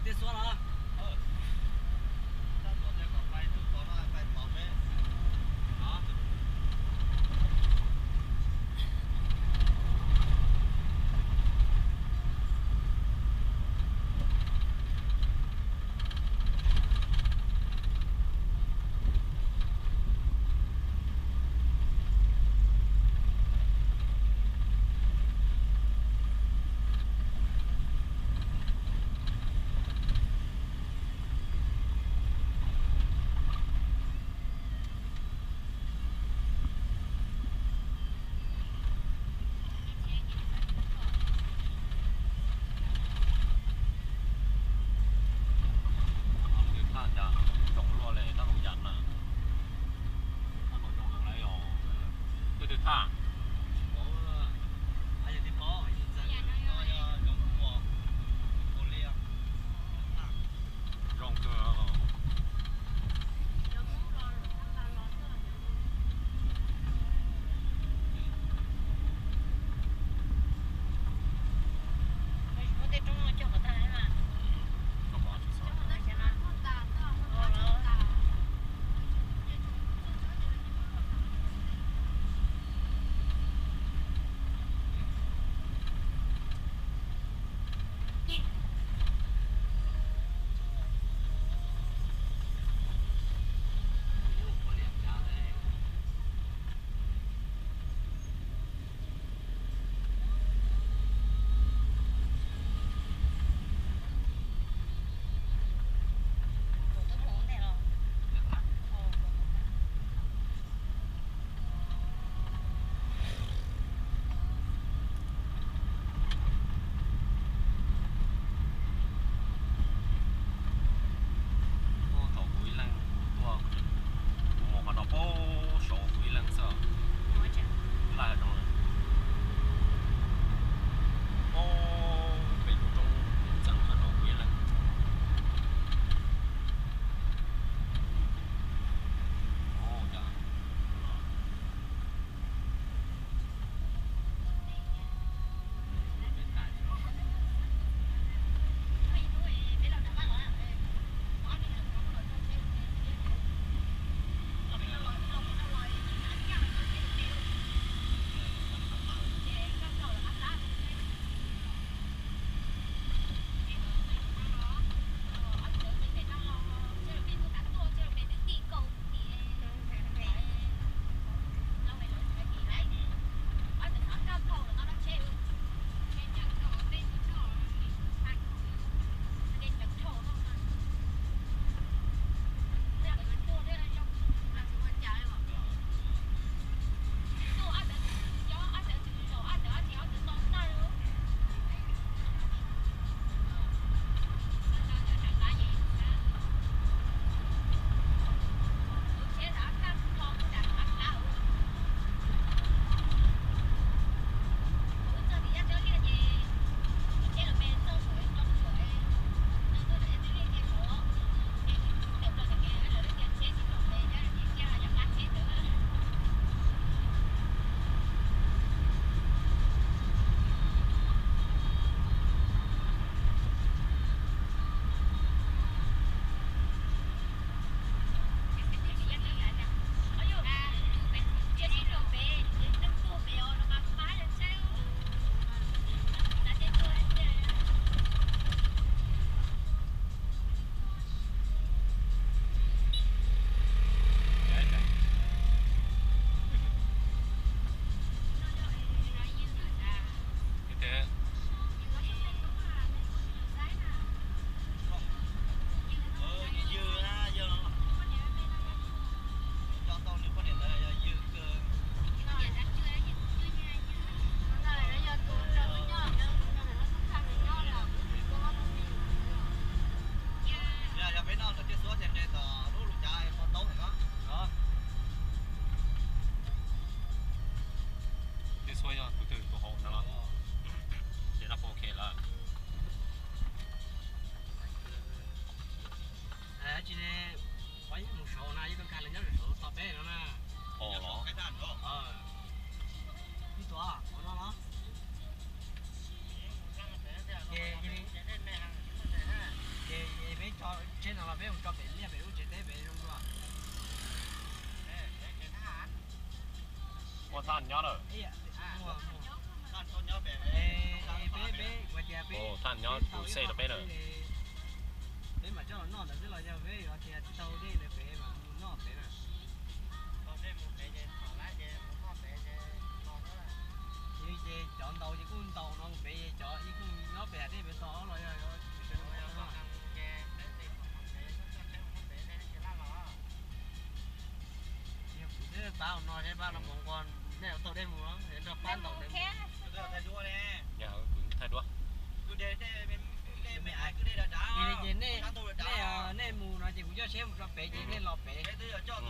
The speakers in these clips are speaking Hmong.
Tej suab los. Thaj nyob na. Thaj nyob tus xej rau peb na. Peb mam coj los noj ntawd xwb los yog peb yuav tias tsis tau dej ntawd pem mas mus noj pem na. Ces cov ntaus ces kuj ntaus no pem, cov ib kuj nyob pem hav dej pem tod los yog. Yog kuv twb pab no seb pab no mus nqua nej tau dej mus los nrog pab ntaus dej mus. Thaij duab. Ces nej, nej, nej mus no ces kuv coj tsheb mus rau pem ces nej los pem. Tsheb nyob no.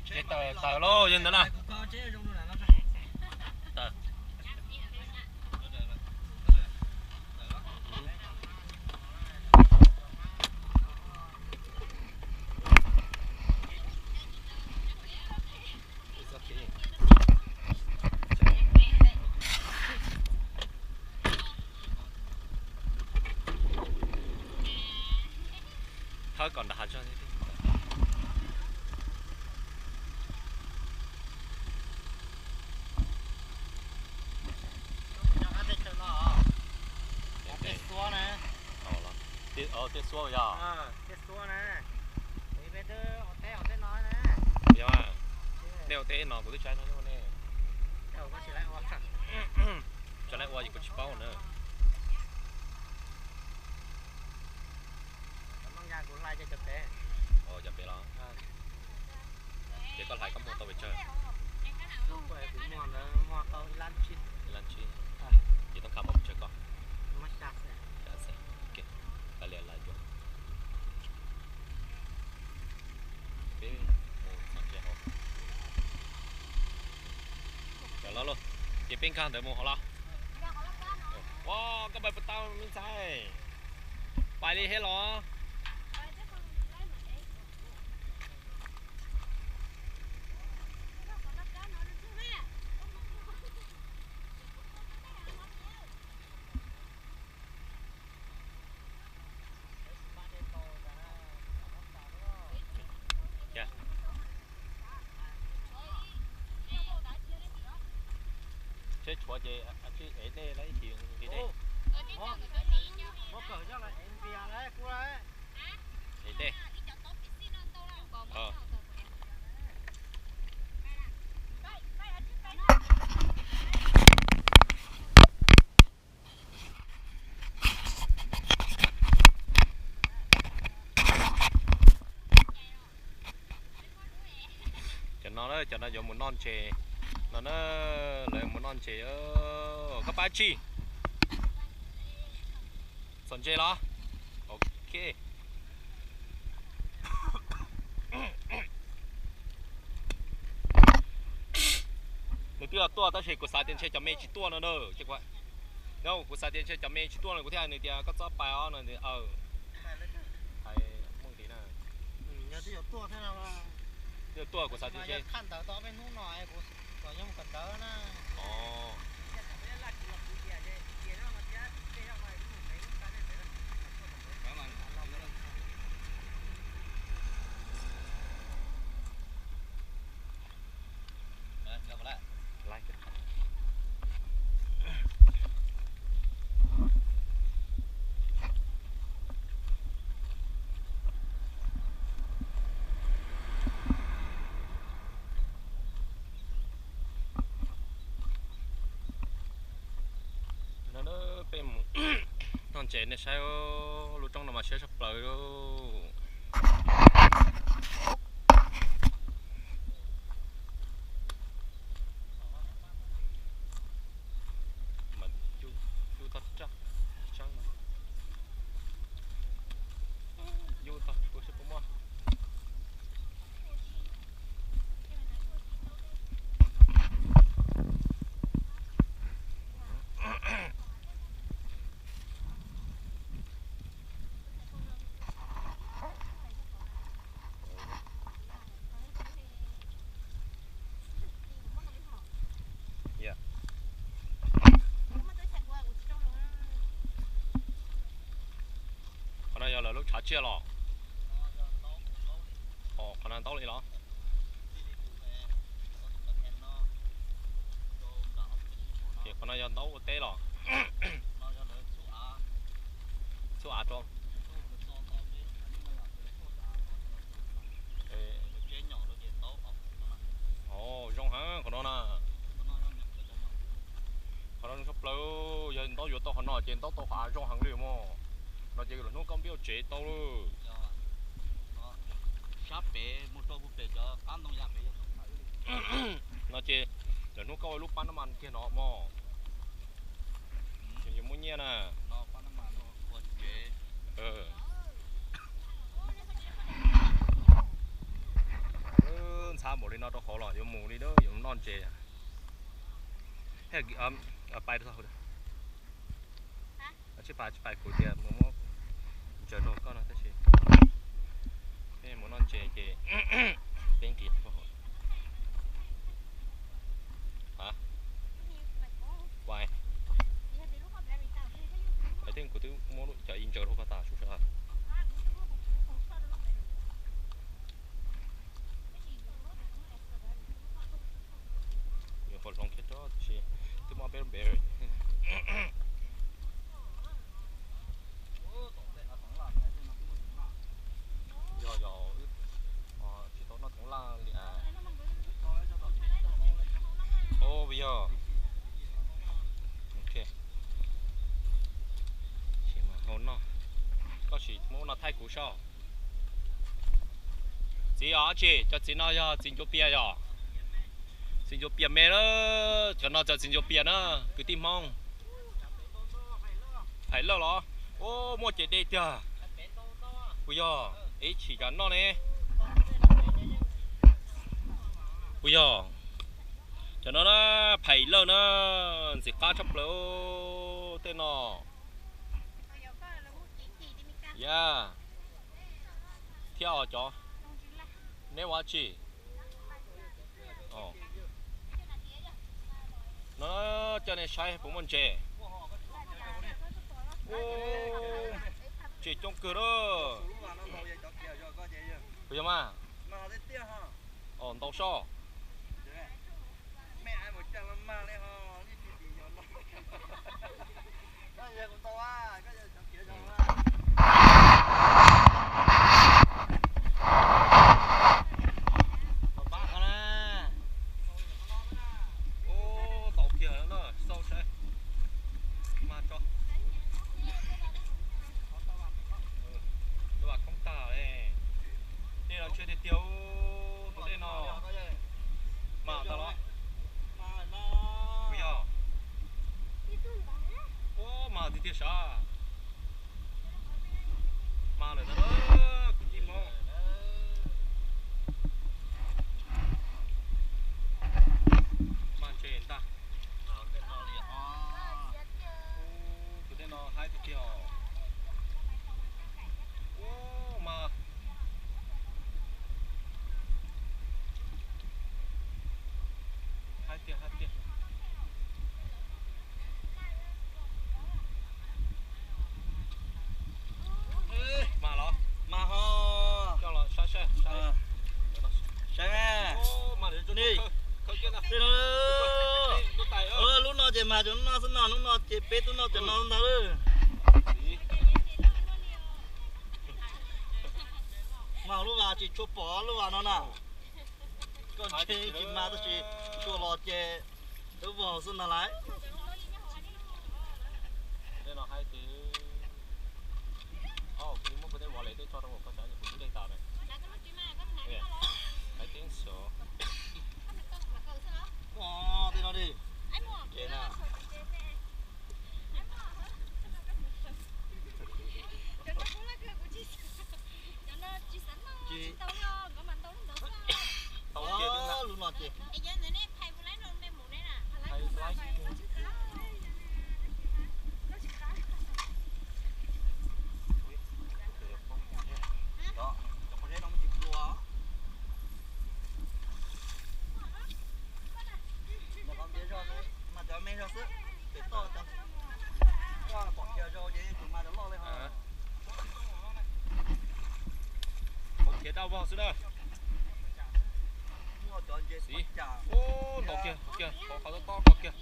Ces tawm, tawm lauj yog ntawd na. Tawm. Thawb kom nram hav tso. Tej xuab na. Tej xuab yog. Yog, nej ua teb no kuv twb tsis, nej, tsis laiv ua ces kuv tsis paub na. Cov pem los. Ces koj hlais koj muag tau pes tsawg? Ib lab tsib. Ces toob kas muag pes tsawg koj? Xya xees. Kav liam lais cuag. Peb mus txog tsev hauv. Los lauj, ces peb nkag ntawd mus hauv los. Ua, koj pais puas tau me ntxhais? Pais li thiab los? Tsheb tshuav ces ev dej los ib chim nqis dej. Ev dej. Cov no, cov no yuav mus noj ntses no na, lawv mus noj ntses. Koj pab tsi? Txhom ntses los? Ok. Nws twb los tuaj tab sis kuv xav tias ntshe cov me tsis tuaj no na. Kuv xav tias ntshe cov me tsis tuaj no kuv thiaj hais nws tias koj txhob pais os no. Hais muaj nqis na. Twb los tuaj kuv xav tias ntshe. Peb mus noj ntses nej saib, lub roob no mas siab tshaj plaws. Mas cub, cub tag raj, tshab no. Cub tag, kuv sib puas muaj. Lawv lub tshav tsiaj los? Qhov no ntaub li los? Ces qhov no yog ntaub ua teb los? Txhub av rau. Zoo heev qhov no na. Qhov no zoo tshaj plaws, yog ntaub yuav tau qhov no ces ntaub tau qhov av zoo heev li mog. No ces lwm hnub koj npib ua tsev tau lawm. No ces lwm hnub koj ua lub pab nab mas kiag no mog. Tseem yuav muaj nyiaj na. Ntxhab npaum li no rau qhov los yuav mus li, yuav noj ntses. Pais, tsis pais, tsis pais, kuv tias mus muab ntsaws rau koj no tab sis peb mus noj ntses ces peb nqis. Pais, kuv twb muab cov ib ntsaws rau koj tas sub sawv. Yuav qhuav hloov kiag tso tiam sis twb muab peb lub npe. Yog yog, tsis tau noj thoov laj li as. Ov, yog. Hau noj, koj sim muab no thaij kuv saib. Txiv os, tsis cov txiv no yog txiv ncuav pias yog? Txiv ncuav pias me lawm, cov no cov txiv ncuav pias na, kwv tij Hmoob. Phais Lawj los? Ub, muaj ces deb tiag. Puas yog? Ib chim cas noj ne. Puas yog? Cov no na, Phais Lawj na, ntxim qab tshaj plaws tej no. Yog thiab os cov, neb ua tsi? No coj nej saib puas muaj ntses. Ub, ntses coob kawg lawm. Puas yog mas? Os, ntau soj. Ub, tau kiag na, xauj saib. Mas tso. Lub vas khoob tag li. Dej no ntshiab tiag tiag, tus dej no. Mas ntag los? Puas yog? Ub, mas tiag tiag sav. Mas lawm ntag, kwv tij Hmoob. Mas ntses ntag. Tus dej no haib tiag tiag os. Ub, mas haib tiag haib tiag. Mas los? Mas ho. Coj los saib saib. Saib. Lub no ces mas cov no xwb no, lub no ces peb tub noj cov no ntag lawm. Mas lub vas tsis tshua pom lub vas no na. Koj ntshe tsis mas tab sis tshua los ces lub vog xwb ntag lauj. Kuv muab kuv tej wallet tej tso rau kuv sawv kuv twb dej tas lawm. I think so. Tej no di. Ces na. Tau kiag lub no ces. Dau vog xwb na. Xiv. Ntaus kiag, ntaus kiag, qhov tob tob ntaus kiag.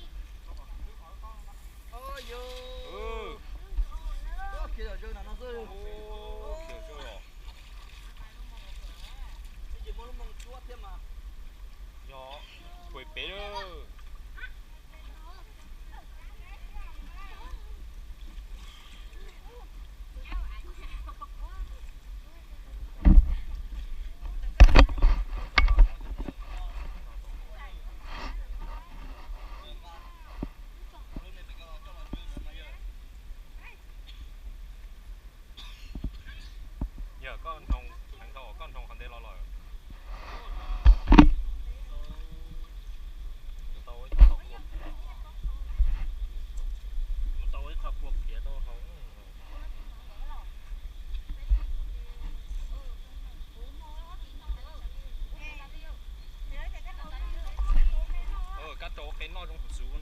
Khiav zog os. Yog, pem pem lawm. Yog koj nroo heev dhau, koj nroo qhov ntev los lawm. Tau ib qho kua, tau ib qho kua khiav tau hauv. Kab rau ua qe noj zoo xwb.